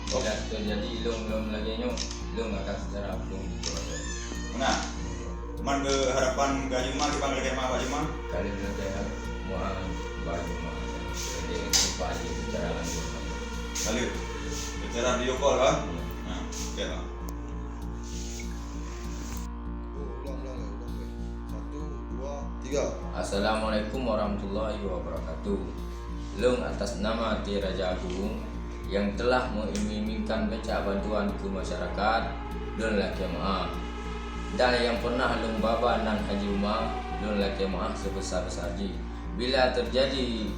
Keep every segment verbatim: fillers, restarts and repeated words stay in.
Bila terjadi lôn-lôn lagèe nyoe, lôn akan secara hukum diproses. Meunan. Man keu harapan keu Haji Uma, kiban lakèe meu'ah Haji Uma? Ka lheueh lakèe meu'ah Haji Uma. Jadi, jumpa lagi secara langsung. Ka lheueh. Secara video call, kan? Ya. Ha, oke lah. Ulang, ulang, ulang, ulang. Satu, dua, tiga. Assalamualaikum warahmatullahi wabarakatuh. Lôn atas nama T Raja Agung nyang telah meuiming-imingkan becak bantuan keu masyarakat, lôn lakèe meu'ah. Dan nyang pernah lôn ba-ba nan Haji Uma, lôn lakèe meu'ah seubesar-besar jih. Bila terjadi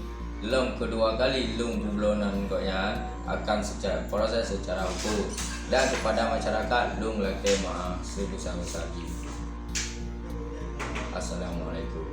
lôn keudua kali lôn peubloe nan gobnyan, akan secara, proses secara hukum. Dan kepada masyarakat, lôn lakèe meu'ah seubesar-besar jih. Assalamualaikum.